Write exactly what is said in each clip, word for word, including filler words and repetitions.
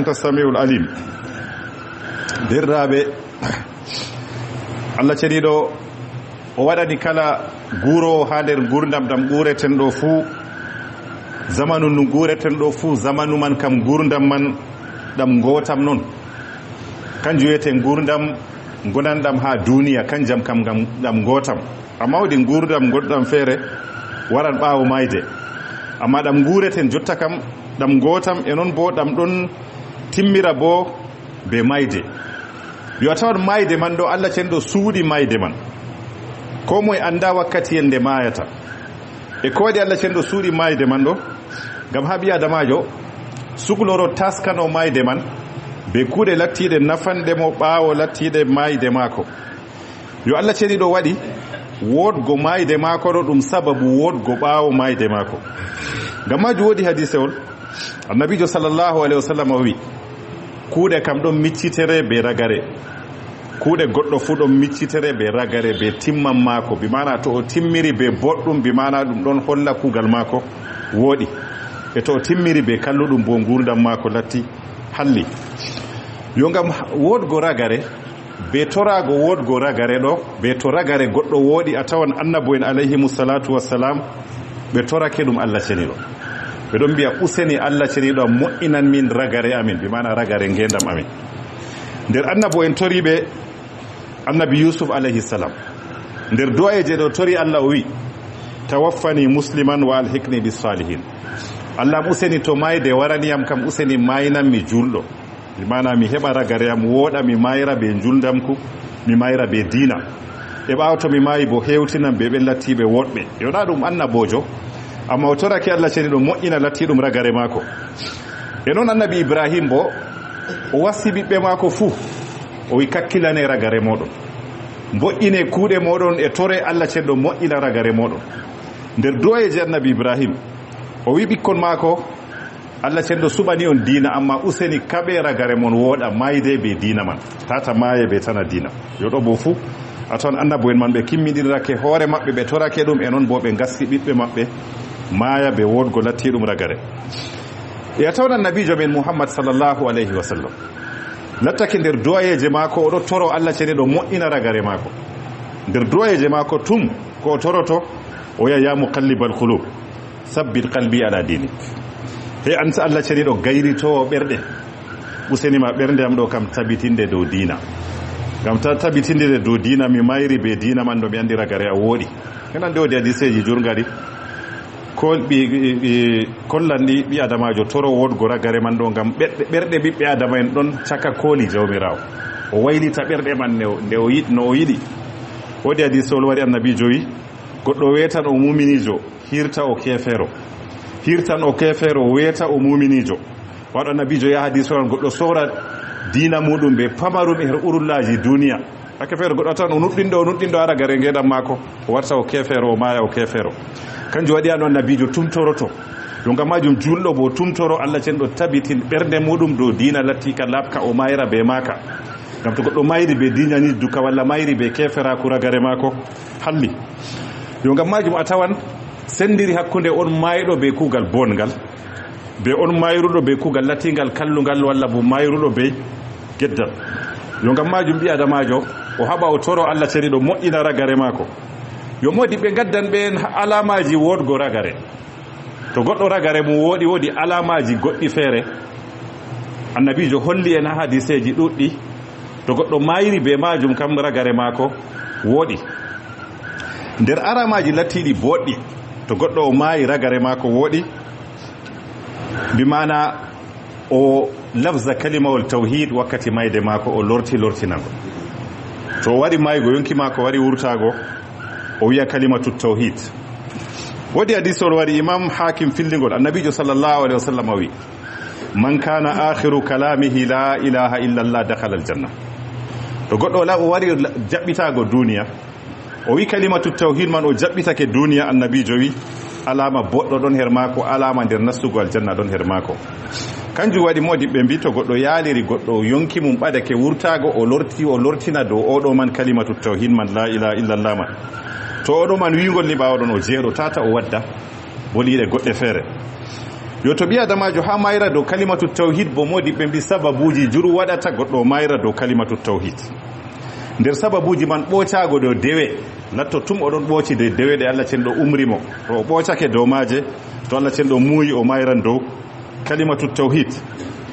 Anta samiul alim. Derɗaaɓe, Allah ceniiɗo o waɗani kala guuroowo haa nder nguurndam ɗam nguureten ɗo fuu. Zamanu ndu nguureten ɗo fuu, zamanu man kam nguurndam man ɗam ngootam non. Kanjum wiyetee nguurndam ngonanɗam haa duuniya, kanjam kam ngam ɗam ngootam. Amma woodi nguurndam ngonɗam feere waran ɓaawo maayde. Amma ɗam nguureten jotta kam ɗam ngootam, e non boo ɗam ɗon timmira boo bee maayde. Yo a tawan maayde man ɗo, Allah ceniiɗo suuɗi maayde man. Koo moye anndaa wakkatiyel nde maayata. E ko waɗi Allah ceniiɗo suuɗi maayde man ɗo? Ngam haa ɓii-aadamaajo sukloro, taskano maayde man bee kuuɗe lattiiɗe nafanɗe mo ɓaawo lattiiɗe maayde maako. Yo Allah ceniiɗo waɗi woodgo maayde maako ɗo ɗum sababu woodgo ɓaawo maayde maako. Ngam maajum woodi hadiisewol, Annabiijo sallallahu alayhi wa sallam o wi'i, "Kuuɗe kam ɗon miccitere bee ragare." Kuuɗe goɗɗo fuu ɗon miccitere bee ragare, bee timman maako. Bi maana to o timmiri bee boɗɗum, bi maana ɗum ɗon holla kuugal maako wooɗi. E to o timmiri bee kalluɗum boo, nguurndam maako latti halli. Yo ngam woodgo ragare, bee toraago woodgo ragare ɗo, bee to ragare goɗɗo wooɗi, a tawan annabo'en alayhimu salaatu wassalaam, ɓe torake ɗum Allah ceniiɗo. Ɓe ɗon mbi'a, "Useni Allah ceniiɗo mo'inan min ragare amin," bi maana ragare ngeendam amin. Nder annabo'en toriiɓe annabi Yuusuf alayhi salaam, nder du'ayeeje ɗo tori Allah o wi'i, "Tawaffani musliman wa alhiqni bis salihin." Allah am, useni to maayde warani yam kam, useni maaynan mi juulɗo. Bi maana mi heɓa ragare am wooɗa, mi maayra bee njuulndamku, mi maayra bee diina. E ɓaawo to mi maayi boo, hewtinan bee ɓen lattiiɓe wooɗɓe. Yo na ɗum annaboojo, amma o torake Allah ceniiɗo mo'ina lattiiɗum ragare maako. E non annabi Ibrahim boo, o wasi ɓiɓɓe maako fuu, o wi'i, "Kakkilane ragare mooɗon. Mbo'ine kuuɗe mooɗon e tore Allah ceniiɗo mo'ina ragare mooɗon." Nder du'ayeeje annabi Ibrahim, o wi'i ɓikkon maako, "Allah ceniiɗo suɓani on diina, amma useni kaɓe ragare mon wooɗa, maayde bee diina man. Tata maaye bee tana diina." Yo ɗo boo fuu, a tawan annabo'en man ɓe kimmiɗinirake hoore maɓɓe, ɓe torake ɗum, e non boo ɓe ngasti ɓiɓɓe maɓɓe maaya bee woodgo lattiiɗum ragare. E a tawan annabiijo men Muhammad sallallahu alayhi wa sallam, lattake nder du'ayeeje maako, o ɗo toro Allah ceniiɗo mo'ina ragare maako. Nder du'ayeeje maako tum, ko o toroto, o wi'a, "Ya muqallibal qulub, sabbit qalbi ala dinik." Hey an Allah ceniiɗo gayritoowo ɓerɗe, useni ma ɓernde am ɗo kam tabitinde dow diina. Ngam ta tabitinde dow diina, mi mayri bee diina man, no mi anndi ragare am wooɗi. En anndi woodi hadiiseeji jurngari, ko ɓi, ɓi, ɓi, kollan ɗi ɓii-aadamaajo toro woodgo ragare man ɗo, ngam ɓerɗe, ɓerɗe ɓiɓɓe aadama'en ɗon caka kooli Jawmiraawo. O waylita ɓerɗe man ne o, nde o yiɗ-, no o yiɗi. Woodi hadiisewol wari, annabiijo wi'i, "Goɗɗo weetan o muuminiijo, hiirta o keefeero. Hiirtan o keefeero, weeta o muuminiijo." Waɗo annabiijo yaha hadiisewol, goɗɗo soora diina muuɗum bee pamarum e her urullaaji duuniya. Wakkati feere goɗɗo a tawan o nuɗɗinɗo, o nuɗɗinɗo ragare ngeendam maako, o warta o keefeero, o maaya o keefeero. Kanjum waɗi ano annabiijo tumtoroto. Yo ngam maajum juulɗo boo tumtoro Allah ceniiɗo tabitin ɓernde muuɗum dow diina latti ka laaɓka, o maayra bee maaka. Ngam to goɗɗo mayri bee diina ni duka walla mayri bee keeferaaku, ragare maako halli. Yo ngam maajum a tawan senndiri hakkunde on maayɗo bee kuugal bonngal, bee on mayruɗo bee kuugal latiingal kallungal, walla boo mayruɗo bee geddal. Yo ngam maajum ɓii-aadamaajo o haɓa o toro Allah ceniiɗo moƴƴina ragare maako. Yo moodi ɓe ngaddan ɓeen alaamaaji woodgo ragare. To goɗɗo ragare mum wooɗi, woodi alaamaaji goɗɗi feere. Annabiijo holli en haa hadiiseeji ɗuuɗɗi, to goɗɗo maayri bee maajum kam ragare maako wooɗi. Nder alaamaaji lattiiɗi booɗɗi, to goɗɗo o maayi ragare maako wooɗi, bi maana o lafza kalimawol tawhid wakkati mayde maako, o lorti lortinagol. To o wari maaygo, yonki maako wari wurtaago, o wi'a kalimatu tawhid. Woodi hadiisol wari, Imam Hakim fillingol, Annabiijo sallallahu alaihi wasallam o wi, "Man kana akhiru kalamihi la ilaha illa Allah dakhala al janna." To goɗɗo wala o wari jaɓɓitaago duniya, o wi kalimatu tawhid man, o jaɓɓitake duniya, Annabiijo wi, alaama boɗɗo ɗon her maako, alaama nder nastugo aljanna ɗon her maako. Kanjum waɗi moodiɓɓe mbi, to goɗɗo yaaliri goɗɗo, yonki mum ɓadake wurtaago, o lorti, o lortina dow oɗo man kalimatu tawhid man, la ilaha illallah man. To oɗo man wi'ngol ni ɓaawo ɗon o jeeɗo, tata o wadda boliiɗe goɗɗe feere. Yo to ɓii adamaajo haa maayra dow kalimatu tawhid, bo moodi ɓe mbi sababuuji juru waɗata goɗɗo o maayra dow kalimatu tawhid. Nder sababuuji man ɓoocaago dow dewe, latto tum oɗon ɓooci dow dewe ɗe Allah cenɗo umri mo. To o ɓoocake dow maaje, to Allah cenɗo muuyi o maayran dow kalimatu tawhid.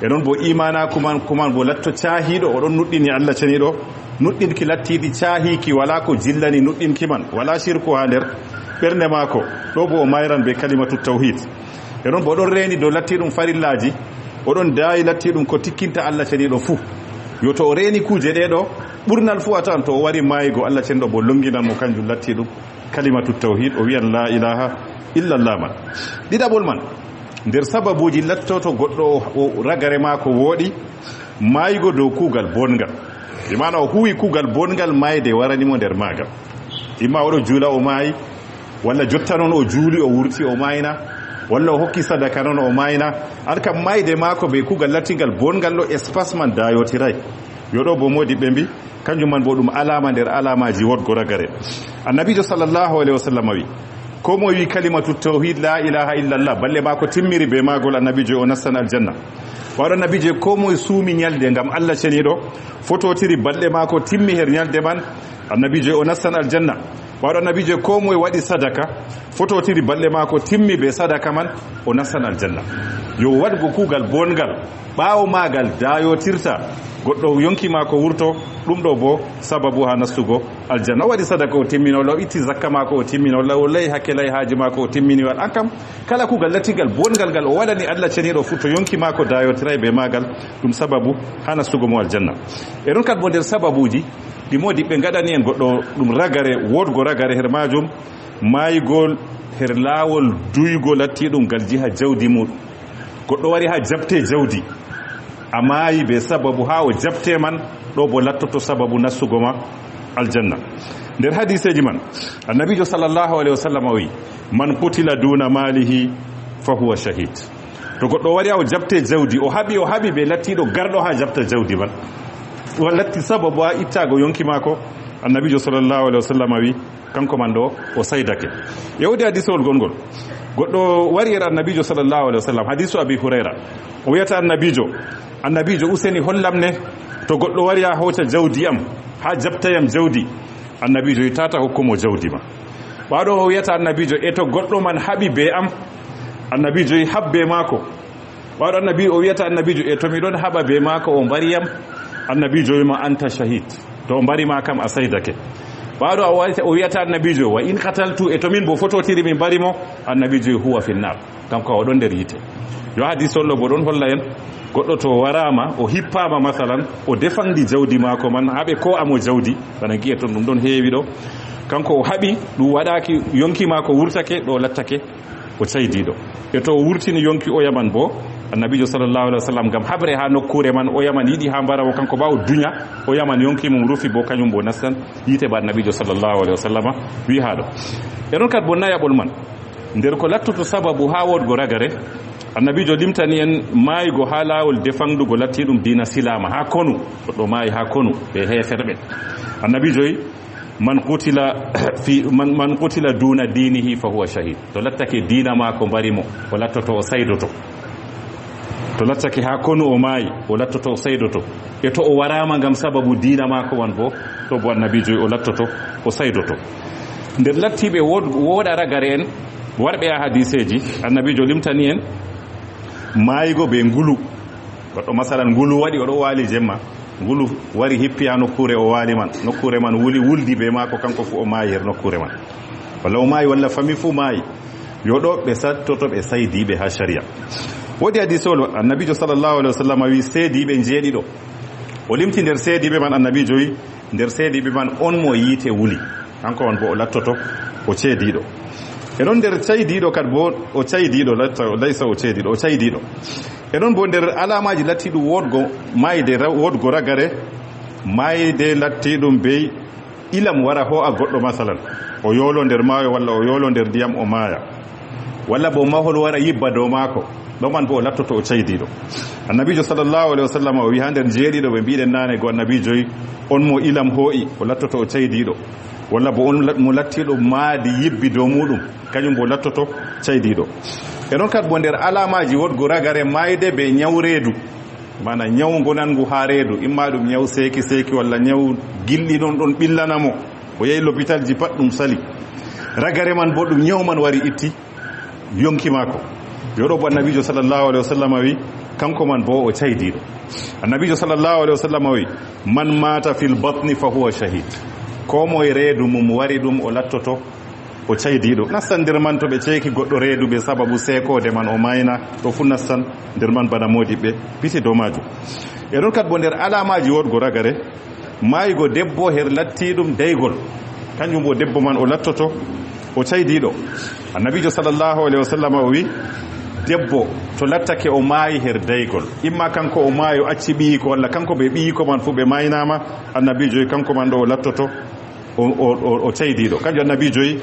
E non bo imaanaaku man, kuman bo latto caahiiɗo, oɗon nuɗɗini Allah ceniiɗo. Nuɗɗinki lattiiɗi caahiiki, walaa ko jillani nuɗɗinki man, walaa shirku haa nder ɓernde maako. Ɗo bo o maayran be kalimatu tawhid. E non bo oɗon reeni dow lattiiɗum farillaaji, oɗon daayi lattiiɗum ko tikkinta Allah ceniiɗo fuu. Yo to o reeni kuuje ɗee ɗo, ɓurnal fuu a tawan to o wari maaygo, Allah cenɗo bo longinan mo kanjum lattiiɗum kalimatu tawhid, o wi'an la ilaha illallah man. Ɗiɗaɓol man, nder sababuuji lattoto goɗɗo o, o ragare maako wooɗi, maaygo dow kuugal bongal. Bi maana o huwi kuugal bongal, maayde warani mo nder maagal. Imma oɗo juula o maayi, walla jotta non o juuli o wurti o maayna, walla o hokki sadaka non o maayna. An kam maayde maako be kuugal lattingal bongal ɗo, espace man daayotiray. Yo ɗo bo moodi ɓe mbi, kanjum man bo ɗum alaama nder alaamaaji woɗgo ragare. Annabiijo sallallahu alaihi wasallam wi, ko mo wi kalimatu tawhid la ilaha illallah, balɗe maako timmiri be maagol, annabiijo o nastan aljanna. Waɗo annabiijo ko mo suumi nyalde ngam Allah ceniiɗo, fototiri balɗe maako timmi her nyalde man, annabiijo o nastan aljanna. Waɗo annabiijo ko mo waɗi sadaka, fototiri balɗe maako timmi be sadaka man, o nastan aljanna. Yo waɗgo kuugal bongal, ɓaawo maagal daayotirta, goɗɗo yonki maako wurto, ɗum ɗo bo sababu haa nastugo aljanna. O waɗi sadaka o timmino, walla o itti zakka maako o timmino, walla o layi hakke layi haaji maako o timmini, wal an kam, kala kuugal lattingal bongal ngal o waɗani Allah ceniiɗo fuu, to yonki maako daayotiray be maagal, ɗum sababu haa nastugo mo aljanna. E ɗon kadi bo nder sababuuji ɗi moodi ɓe ngaɗani en goɗɗo ɗum ragare, woodgo ragare her maajum, maayigol her laawol duygo lattiiɗum ngal jiha jawdi muuɗum. Goɗɗo wari haa jaɓte jawdi, a maayi be sababu haa o jaɓte man, ɗo bo lattoto sababu nastugo ma aljanna. Nder hadiseeji man, annabiijo sallallahu alaihi wasallam o wi, "Man qutila duna malihi fa huwa shahid." To goɗɗo wari haa o jaɓte jawdi, o haɓi, o haɓi be lattiiɗo garɗo haa jaɓta jawdi man, o latti sababu haa ittaago yonki maako, annabiijo sallallahu alaihi wasallam wi, kanko man ɗo o saydake. E woodi hadisewol gongol. Goɗɗo wari yer annabiijo sallallahu alaihi wasallam, hadisu Abi Hurayra. O wiyata annabiijo, "Annabiijo, useni hollam ne, to goɗɗo wari haa hooca jawdi am, haa jaɓta yam jawdi." Annabiijo wi, "Tata hokkumo jawdi ma." Ɓaaɗo o wiyata annabiijo, "E to goɗɗo man haɓi be am?" Annabiijo wi, "Haɓ be maako." Ɓaaɗo annabi, o wiyata annabiijo, "E to mi ɗon haɓa be maako, o mbari yam?" Annabiijo wi ma, "Anta shahid." To o mbari ma kam, a saydake. Ɓaaɗo o wiyata, o wiyata annabiijo, "Wa in qataltu, e to min bo fototiri mi mbari mo?" Annabiijo wi, "Huwa finnar." Kanko o ɗon nder yiite. Yo hadis on ɗo bo ɗon holla en, goɗɗo to waraama, o hippaama masalan, o defandi jawdi maako man, haa ɓe koo'a mo jawdi, bana gi'e ton ɗum ɗon heewi ɗo. Kanko o haɓi, ɗum waɗaaki, yonki maako wurtake, ɗo lattake o caydiiɗo. E to o wurtini yonki oya man bo, annabiijo sallallahu alaihi wasallam, ngam haɓre haa nokkuure man, oya man yiɗi haa mbara mo, kanko ba o dunya, oya man yonki mum rufi bo, kanyum bo nastan yiite ba annabiijo sallallahu alaihi wasallam wi haa ɗo. E non kat bo nayaɓol man, nder ko lattoto sababu haa woodgo ragare, annabiijo limtani en maaygo haa laawol defangdugo lattiiɗum diina silaama, haa konu, goɗɗo maayi haa konu, ɓe heeferɓe. Annabiijo wi, "Man qutila fi, man, man qutila duna dinihi fa huwa shahid." To lattake diina maako mbari mo, o lattoto o saydoto. To lattake haa konu o maayi, o lattoto o saydoto. E to o waraama ngam sababu diina maako man bo, to bo annabiijo o lattoto o saydoto. Nder lattiiɓe wood-, wooɗa ragare en, warɓe a hadiseeji, annabiijo limtani en maayigo be ngulu. Goɗɗo masalan ngulu waɗi, o ɗo waali jemma. Ngulu wari hippi haa nokkuure o waali man. Nokkuure man wuli, wuldi be maako, kanko fu o maayi her nokkuure man. Walla o maayi, walla fami fu maayi. Yo ɗo ɓe sattoto ɓe saydiiɓe haa shari'a. Woodi hadisol annabiijo sallallahu alaihi wasallam wi seediiɓe njeeɗiɗo. O limti nder seediiɓe man, annabiijo wi, nder seediiɓe man on mo yiite wuli. Kanko on bo o lattoto o ceediiɗo. E non nder caydiiɗo kad bo o caydiiɗo, latta, laysa o ceediiɗo, o caydiiɗo. E non bo nder alaamaaji lattiiɗum woodgo maayde ra-, woodgo ragare, maayde lattiiɗum bey ilam wara hoo'a goɗɗo masalan. O yoolo nder maayo walla o yoolo nder ndiyam o maaya. Walla bo mahol wara yibba dow maako. Ɗo man bo o lattoto o caydiiɗo. Annabiijo sallallahu alaihi wasallam o wi haa nder njeeɗiɗo ɓe mbiɗen naane go annabiijo wi on mo ilam hoo'i o lattoto o caydiiɗo. Walla bo on lat-, mo lattiiɗo maadi yibbi dow muuɗum, kanyum bo lattoto caydiiɗo. E noon kadi bo nder alamaaji woɗgo ragare maayde be ñaw reedu, maana ñaw ngonanngu haa reedu, imma ɗum ñaw seeki seeki walla ñaw gilɗi ɗon ɗon ɓillana mo, o yehi lopitalji pat ɗum sali. Ragare man bo ɗum ñaw man wari itti yonki maako. Yo ɗo bo annabiijo sallallahu alaihi wasallam wi, kanko man bo o caydiiɗo. Annabiijo sallallahu alaihi wasallam wi, man mata fil batni fa huwa shahid. Ko moye reedu mum wari ɗum o lattoto o caydiiɗo. Nastan nder man to ɓe ceeki goɗɗo reedu be sababu seekoode man o mayna, ɗo fu nastan nder man bana moodiɓɓe piti dow maajum. E ɗon kadi bo nder alamaaji woɗgo ragare, maaygo debbo her lattiiɗum daygol, kanjum bo debbo man o lattoto o caydiiɗo. Annabiijo sallallahu alaihi wasallam o wi, debbo to lattake o maayi her daygol, imma kanko o maayi o acci ɓiyiiko walla kanko be ɓiyiiko man fu ɓe maynama, annabiijo wi kanko man ɗo o lattoto o, o, o, o caydiiɗo. Kanjum annabiijo wi,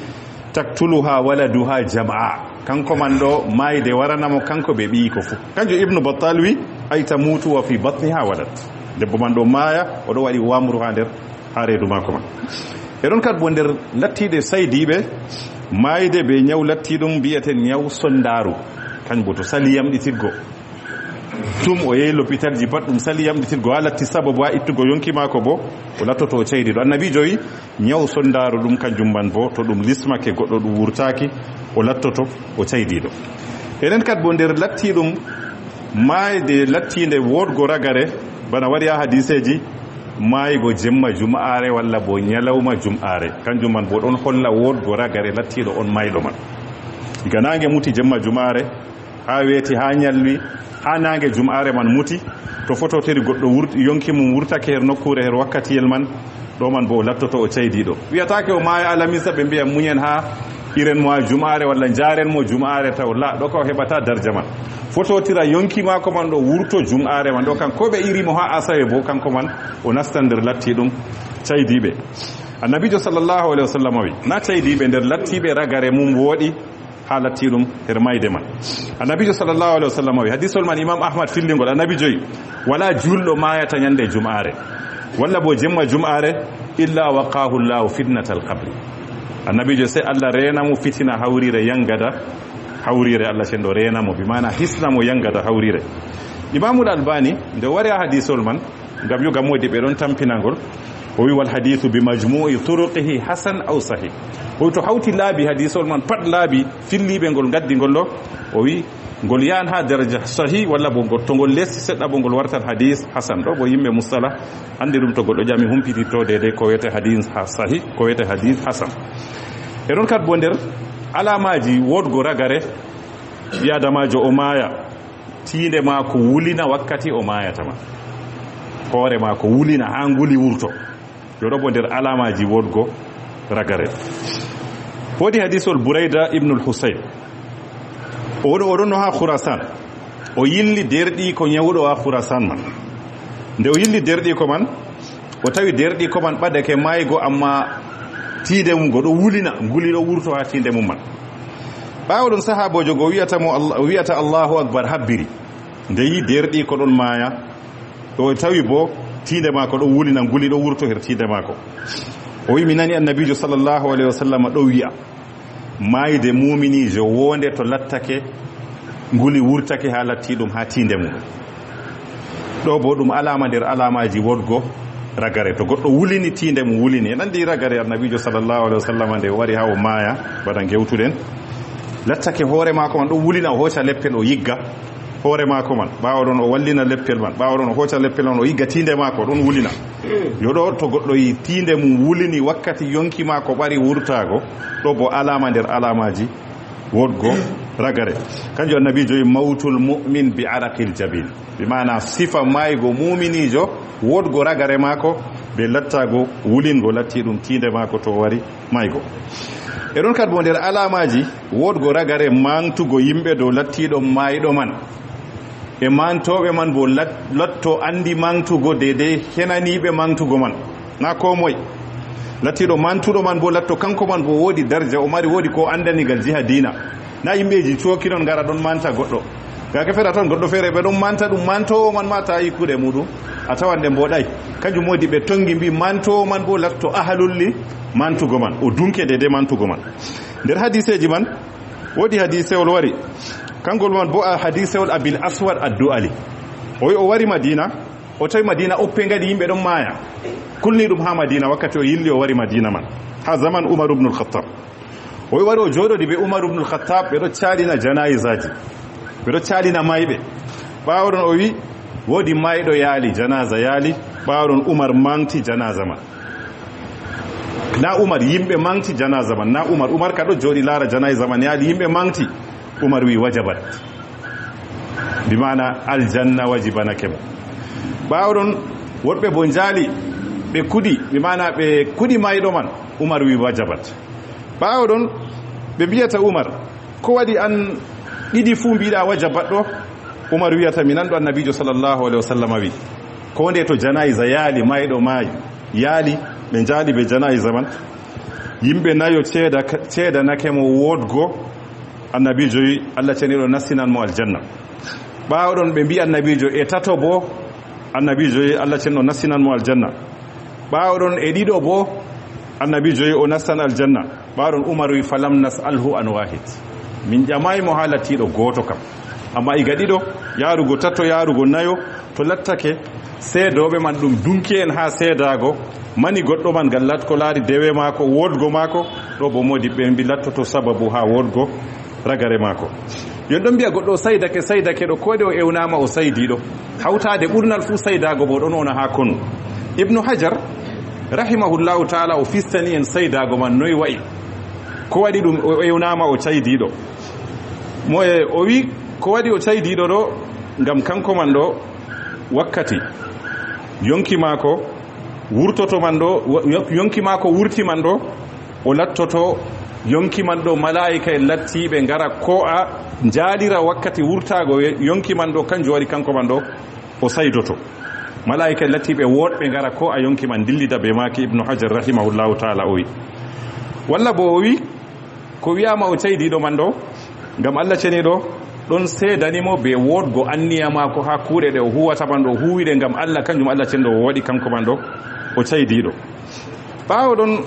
taktuluha waladuha jam'a. Kanko man ɗo maayde warana mo kanko be ɓiyiiko fu. Kanjum Ibnu Battal wi, ay tamutu wa fi batniha walad. Debbo man ɗo maaya, o ɗo waɗi wamru haa nder, haa reedu maako man. E ɗon kadi bo nder lattiiɗe saydiiɓe, maayde be ñaw lattiiɗum mbi'eten ñaw sondaaru. Kanjum bo to sali yamɗitirgo. Tum o yehi lopitalji pat ɗum sali yamɗitirgo haa latti sababu haa ittugo yonki maako bo, o lattoto o caydiiɗo. Annabiijo wi, ñaw sondaaru ɗum kanjum man bo, to ɗum lismake goɗɗo ɗum wurtaaki, o lattoto o caydiiɗo. Enen kadi bo nder lattiiɗum maayde lattiinde woɗgo ragare, bana wari haa hadiseeji, maaygo jemma jum'aare walla bo ñalawma jum'aare. Kanjum man bo ɗon holla woɗgo ragare lattiiɗo on maayɗo man. Diga naange muti jemma jum'aare, haa weeti, haa ñalwi, haa naange jum'aare man muti, to fototiri goɗɗo wurt-, yonki mum wurtake her nokkuure her wakkatiyel man, ɗo man bo o lattoto o caydiiɗo. Wiyataake o maaya alamisa ɓe mbiya muñen haa iren mo haa jum'aare walla njaaren mo jum'aare taw. La, ɗo ka o heɓata darja man. Fototira yonki maako man ɗo wurto jum'aare man. Ɗo kan ko ɓe iri mo haa asawe bo kanko man o nastan nder lattiiɗum caydiiɓe. Annabiijo sallallahu alaihi wasallam wi, na caydiiɓe nder lattiiɓe ragare mum wooɗi, haa latti ɗum her mayde man. Annabiijo sallallahu alaihi wasallam wi, hadisol man Imam Ahmad fillingol, annabiijo wi, wala juulɗo maayata ñande jum'aare, walla bo jemma jum'aare, illa waqahu Allahu fitnatal qabri. Annabiijo, sey Allah reena mo fitina hawriire yangada, hawriire Allah cenɗo reena mo, bi maana hisna mo yangada hawriire. Imamul Albani, nde o wari haa hadisol man, ngam yoga moodi ɓe ɗon tampinangol, o wi, wal hadithu bi majmu'i turuqihi hasan aw sahih. O wi, to hawti laabi hadisol man pat, laabi filliiɓe ngol ngaddi ngol ɗo, o wi, ngol yahan haa daraja sahih, walla bo ngol, to ngol lesti seɗɗa bo ngol wartan hadis hasan. Ɗo bo yimɓe mustala andi ɗum, to goɗɗo ƴami humpititto deydey ko wiyete hadis ha-, sahih, ko wiyete hadis hasan. E ɗon kat bo nder alamaaji woodgo ragare, ɓii adamaajo o maaya, tiinde maako wulina wakkati o maayata man. Hoore maako wulina haa nguli wurto. Yo ɗo bo nder alamaaji woodgo ragare. Woodi hadisol Burayda ibnul Husayn. O ɗo, o ɗon no haa Khurasan. O yilli deerɗiiko nyawɗo haa Khurasan man. Nde o yilli deerɗiiko man, o tawi deerɗiiko man ɓadake maaygo, amma tiinde mum go ɗo wulina, nguli ɗo wurto haa tiinde mum man. Ɓaawo ɗum sahaaboojo go wiyata mo Allah, wiyata Allahu Akbar habbiri. Nde yi deerɗiiko ɗon maaya, o tawi bo tiinde maako ɗo wulina, nguli ɗo wurto her tiinde maako. O wi, mi nani Annabiijo sallallahu alaihi wasallam ɗo wi'a, maayde muuminiijo woonde to lattake, nguli wurtake haa latti ɗum haa tiinde mum. Ɗo bo ɗum alaama nder alamaaji woodgo ragare. To goɗɗo wulini tiinde mum wulini, en andi ragare Annabiijo sallallahu alaihi wasallam nde o wari haa o maaya, bana ngewtuɗen, lattake hoore maako man ɗo wulina, o hooca leppel o yigga hoore maako man. Ɓaawo ɗon o wallina leppel man. Ɓaawo ɗon o hooca leppel man o yigga tiinde maako ɗon wulina. Yo ɗo to goɗɗo yi tiinde mum wulini wakkati yonki maako ɓari wurtaago, ɗo bo alaama nder alamaaji woodgo ragare. Kanjum Annabiijo wi, mawtul mu'min bi araqil jabin. Bi maana sifa maaygo muuminiijo woodgo ragare maako be lattaago wulingo latti ɗum tiinde maako to o wari maaygo. E ɗon kat bo nder alamaaji woodgo ragare maŋtugo yimɓe dow lattiiɗo maayɗo man. E maŋtooɓe man bo lat-, latto andi maŋtugo deydey henaniiɓe maŋtugo man. Na koo moy. Lattiiɗo maŋtuɗo man bo latto kanko man bo woodi darja, o mari, woodi ko andani gal jiha diina. Na yimɓeeji cooki non ngara ɗon maŋta goɗɗo. Ga ke feere ton goɗɗo feere ɓe ɗon maŋta ɗum, maŋtoowo man ma ta'i kuuɗe muɗum. A tawan ɗe mboɗay. Kanjum woodi ɓe tongi mbi maŋtoowo man bo latto ahalulli maŋtugo man. O dunke deydey maŋtugo man. Nder hadiseeji man, woodi hadisewol wari. Kangol man bo a hadisewol Abil Aswad Addu'ali. O wi o wari Madina, o tawi Madina oppe ngadi yimɓe ɗon maaya. Kulni ɗum ha Madina wakkati o yilli o wari Madina man. Ha zaman Umar ibn al-Khattab. O wi wari o jooɗodi be Umar ibn al-Khattab, ɓe ɗo caalina janayizaji. Ɓe ɗo caalina mayɓe. Ɓaawo ɗon o wi, woodi mayɗo yaali, janaza yaali. Ɓaawo ɗon Umar mangti janaza man. Na Umar, yimɓe mangti janaza man. Na Umar, Umar ka ɗo jooɗi laara janaza man yaali, yimɓe mangti. Umar wi wajabat. Bi maana aljanna wajibanake mo. Ɓaawo ɗon woɗɓe bo njaali, ɓe kuɗi, bi maana ɓe kuɗi mayɗo man. Umar wi wajabat. Ɓaawo ɗon ɓe mbiyata Umar, ko waɗi an ɗiɗi fuu mbiɗa wajabat ɗo? Umar wiyata, mi nanɗo Annabiijo sallallahu alaihi wasallam wi, ko nde to janaiza yaali, mayɗo maayi, yaali, ɓe njaali be janaiza man, yimɓe nayo ceeda-, ceedanake mo woodgo, Annabiijo wi, Allah ceniiɗo nastinan mo aljanna. Ɓaawo ɗon ɓe mbi Annabiijo e tato bo, Annabiijo wi, Allah ceniiɗo nastinan mo aljanna. Ɓaawo ɗon e ɗiɗo bo, Annabiijo wi o nastan aljanna. Ɓaawo ɗon Umar wi, falam nas'alhu an wahid. Min ƴamaay mo haa lattiiɗo gooto kam. Amma iga ɗiɗo, yaarugo tato, yaarugo nayo, to lattake seedooɓe man ɗum dunki en haa seedaago, mani goɗɗo man ngam lat-, ko laari dewe maako, woodgo maako, ɗo bo moodi ɓe mbi lattoto sababu haa woodgo ragare maako. Yon ɗon mbiya goɗɗo o saydake, saydake ɗo, ko waɗi o ewnaama o saydiiɗo? Hawtaade ɓurnal fuu saydaago bo ɗon wona haa konu. Ibnu Hajar, rahimahullahu taala, o fistani en saydaago man noy wa'i. Ko waɗi ɗum o ewnaama o caydiiɗo? Mo e, o wi, ko waɗi o caydiiɗo ɗo? Ngam kanko man ɗo, wakkati yonki maako wurtoto man ɗo, wa-, yonki maako wurti man ɗo, o lattoto yonki man ɗo, malaa'ika en lattiiɓe ngara ko a njaalira wakkati wurtaago ye-, yonki man ɗo, kanjum waɗi kanko man ɗo o saydoto. Malaa'ika en lattiiɓe woɗɓe ngara ko a yonki man dillida be maaki, Ibnu Hajar rahimahullahu taala o wi. Walla bo o wi, ko wi'aama o caydiiɗo man ɗo, ngam Allah ceniiɗo ɗon seedani mo be woɗgo anniya maako haa kuuɗe ɗe o huwata man ɗo, o huwi ɗe ngam Allah, kanjum Allah ceniiɗo o waɗi kanko man ɗo, o caydiiɗo. Ɓaawo ɗon,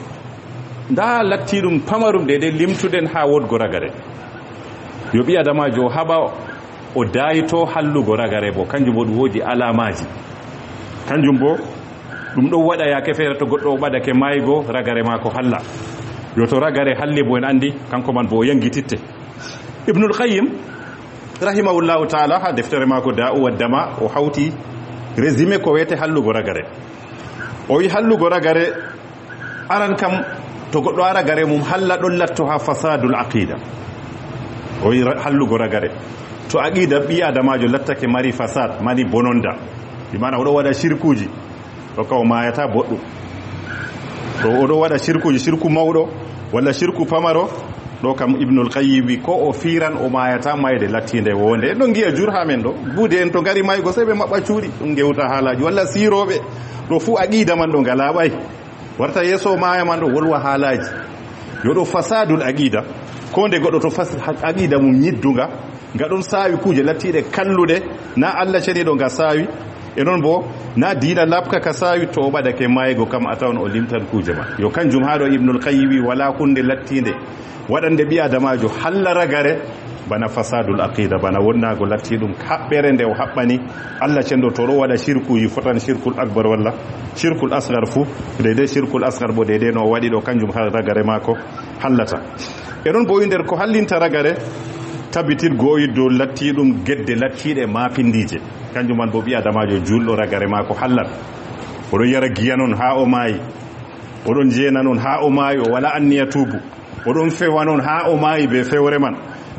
ndaa lattiiɗum pamarum de, de limtuɗen haa woɗgo ragare. Yo ɓii adamaajo o haɓa o dayto hallugo ragare bo, kanjum bo ɗum woodi alamaaji. Kanjum bo ɗum ɗon waɗa yaake feere to goɗɗo o ɓadake maygo, ragare maako halla. Yo to ragare halli bo en anndi, kanko man bo o yangititte. Ibnul Qayyim, rahimahullahu taala, haa deftere maako Da'u wa Dama, o hawti résumé ko wiyete hallugo ragare. O wi hallugo ragare, aran kam, to goɗɗo ara gare mum halla ɗon latto haa fasadul aqida. O wi ra-, hallugo ragare. To aqida ɓii adamaajo lattake mari fasad, mari bononda. Bi maana o ɗo waɗa shirkuuji. Ɗo kam o maayata boɗɗum. To o ɗo waɗa shirkuuji, shirku mawɗo, walla shirku pamaro, ɗo kam Ibnul Qayyim wi ko o fiiran o maayata mayde lattiinde woonde. En ɗon ngi'a jur haa men ɗo. Buude en to ngari maygo sey ɓe maɓɓa cuuɗi. Ɗum ngewta haalaaji. Walla siirooɓe. Ɗo fuu aqida man ɗo nga laaɓay. Warta yeeso maaya man ɗo wolwa haalaaji. Yo ɗo fasadul aqida. Ko nde goɗɗo to fas-, ha-, aqida mum nyiddunga, nga ɗon saawi kuuje lattiiɗe kalluɗe, na Allah ceniiɗo nga saawi, e non bo na diina laaɓka ka saawi, to o ɓadake maaygo kam a tawan o limtan kuuje man. Yo kanjum haa ɗo Ibnul Qayyim wi walaa huunde lattiinde waɗande ɓii adamaajo halla ragare, bana fasadul aqida, bana wonnaago lattiiɗum haɓɓere nde o haɓɓani Allah cenɗo to ɗo waɗa shirkuuji, fotan shirkul akbar walla shirkul asgar fuu, deydey shirkul asgar bo deydey no o waɗi ɗo, kanjum ha ragare maako hallata. E non bo wi nder ko hallinta ragare, tabitirgo o wi dow lattiiɗum gedde lattiiɗe maafindiije. Kanjum man bo ɓii adamaajo juulɗo ragare maako hallan. O ɗon yara giya non haa o maayi. O ɗon jeena non haa o maayi, o walaa anniya tuubu. O ɗon fewa non haa o maayi bee fewre man.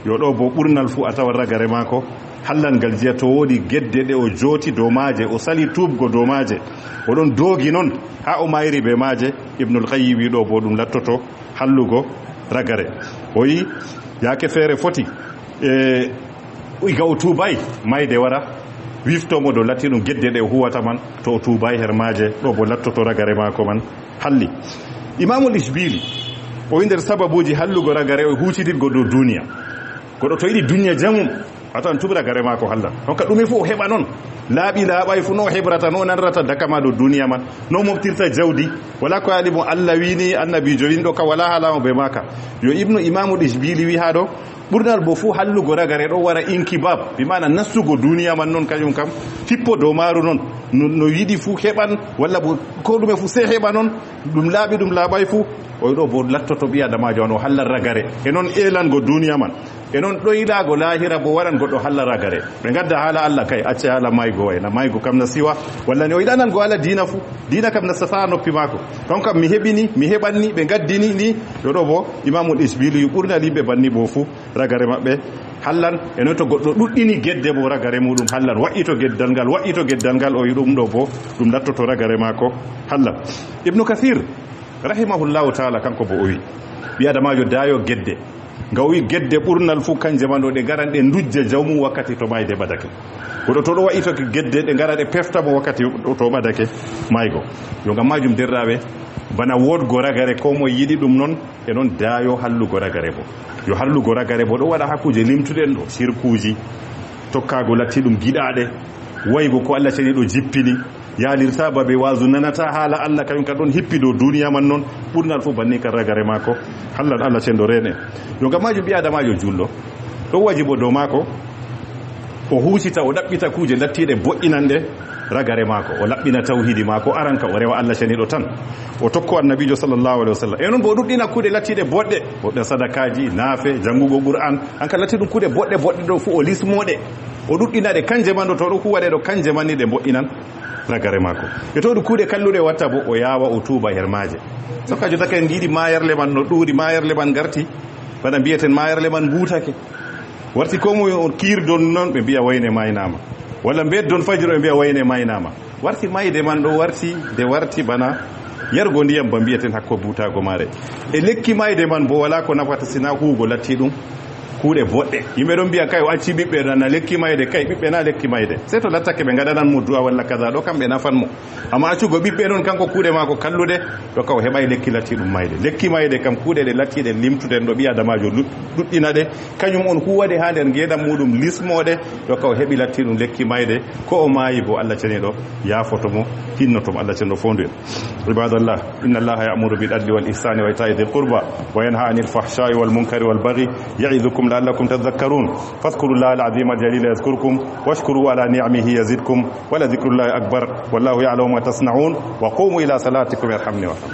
Yo ɗo bo ɓurnal fuu a tawan ragare maako hallan ngal, jeya to woodi gedde ɗe o jooti dow maaje, o sali tuubgo dow maaje. O ɗon doogi non haa o maayiri bee maaje. Ibnul Qayyim wi ɗo bo ɗum lattoto hallugo ragare. O wi yaake feere foti, e, iga o tuubaay, mayde wara wifto mo dow lattiiɗum gedde ɗe o huwata man, to o tuubaay her maaje, ɗo bo lattoto ragare maako man halli. Imaamul Ishbili, o wi nder sababuuji hallugo ragare, o huucitirgo dow duniya. Goɗɗo to yiɗi duniya jamum, a tawan tuubi ragare maako hallan. Honka ɗume fuu o heɓa non. Laaɓi laaɓaay fuu no o heɓrata, no o nanrata dakama dow duniya man, no o moftirta jawdi. Walaa ko yaali mo Allah wiini, annabiijo wiini ɗo ka walaa haala mo bee maaka. Yo Ibnu Imaamul Ishbili wi haa ɗo, Ɓurnal bo fuu hallugo ragare ɗo wara inkibab, bi maana nastugo duniya man non, kañum kam fippo dow maaru non. No, no yiɗi fuu heɓan, walla bo ko ɗume fuu sey heɓa non, ɗum laaɓi, ɗum laaɓay fuu. O ɗo bo lattoto ɓi adamaajo on, o hallan ragare. E non eelango duniya man. E non ɗoylaago laahira bo waran goɗɗo halla ragare. Ɓe ngadda haala Allah kay, acce haala maygo wayna. Maygo kam na siwa, walla ni o yiɗa nango haala diina fuu. Diina kam nastata noppi maako. Ton kam mi heɓini, mi heɓanni, ɓe ngaddini ni. Yo ɗo bo, Imaamul Isbili ɓurnal yimɓe banni bo fuu ragare maɓɓe hallan. E non to goɗɗo ɗuɗɗini gedde bo ragare muɗum hallan. Wa'i to geddal ngal, wa'i to geddal ngal, o yi ɗum ɗo bo, ɗum lattoto ragare maako hallan. Ibnu Kathir, rahimahullahu taala, kanko bo o wi, ɓi adamaajo daayo gedde. Nga o wi gedde ɓurnal fuu kanje man ɗo ɗe ngaran ɗe ndujja jawmum wakkati to mayde ɓadake. Koɗo to ɗo wa'i to gedde ɗe ngara ɗe pefta mo wakkati to ɓadake maygo. Yo ngam majum, derraaɓe, bana woodgo ragare ko moye yiɗi ɗum non, e non daayo hallugo ragare bo. Yo hallugo ragare bo ɗo waɗa haa kuuje limtuɗen ɗo, sirkuuji, tokkaago latti ɗum giɗaaɗe, waygo ko Allah ceniɗo jippini, yaalirta babe waazu, nanata haala Allah, kañum ka ɗon hippi dow duniya man non, ɓurnal fuu banni kan ragare maako. Hallan Allah cenɗo reene. Yo ngam majum ɓi adamaajo julɗo, ɗo wajibo dow maako, o huusita, o ɗaɓɓita kuuje lattiiɗe boɗɗinanɗe ragare maako, o laɓɓina tawhiidi maako aran ka, o rewa Allah ceniɗo tan, o tokko annabiijo sallallahu alaihi wasallam. E non bo o ɗuɗɗina kuuɗe lattiiɗe boɗɗe, o waɗa sadakaaji, naafe, janngugo Qur'an, an ka latti ɗum kuuɗe boɗɗe boɗɗe ɗo fuu o lismoɗe, o ɗuɗɗina ɗe, kanje man ɗo to ɗo huwaɗe ɗo, kanje man ni ɗe mboɗɗinan ragare maako. E to ɗum kuuɗe kalluɗe watta bo, o yaawa, o tuuba her maaje. Sokkajo taka en ngiɗi mayarle man no ɗuuɗi, mayarle man ngarti, bana mbiyaten mayarle man mbuutake. Warti ko moye on kiirdon non, ɓe mbiya wayne maynama. Walla mbeddon fajiro, ɓe mbiya wayne maynama. Warti mayde man ɗo warti, nde warti bana yargo ndiyam ba mbiyaten hakko buutaago maare. E lekki mayde man bo wala ko nafata sina huugo latti ɗum kuuɗe boɗɗe. Yimɓe ɗon mbiya kay o acci ɓiɓɓe na, na lekki mayde, kay ɓiɓɓe na lekki mayde. Sey to lattake ɓe ngaɗanan mo du'a walla kaza ɗo kam ɓe nafan mo. Amma accugo ɓiɓɓe non kanko kuuɗe maako kalluɗe, ɗo ka o heɓay lekki latti ɗum mayde. Lekki mayde kam kuuɗe ɗe lattiɗe limtuɗen ɗo ɓi adamaajo lu-, ɗuɗɗina ɗe, kañum on huwade haa nder ngeedam muɗum lismoɗe, ɗo ka o heɓi latti ɗum lekki mayde, ko o maayi bo Allah ceniɗo yaafoto mo, hinnoto mo. Allah ceniɗo foondu en. عباد الله، إن الله يأمر بالعدل والإحسان وإيتاء ذي القربى وينهى عن الفحشاء والمنكر والبغي يعظكم لعلكم تذكرون. فاذكروا الله العظيم الجليل يذكركم واشكروه على نعمه يزدكم ولذكر الله أكبر والله يعلم ما تصنعون. وقوموا إلى صلاتكم يرحمني ويرحمكم.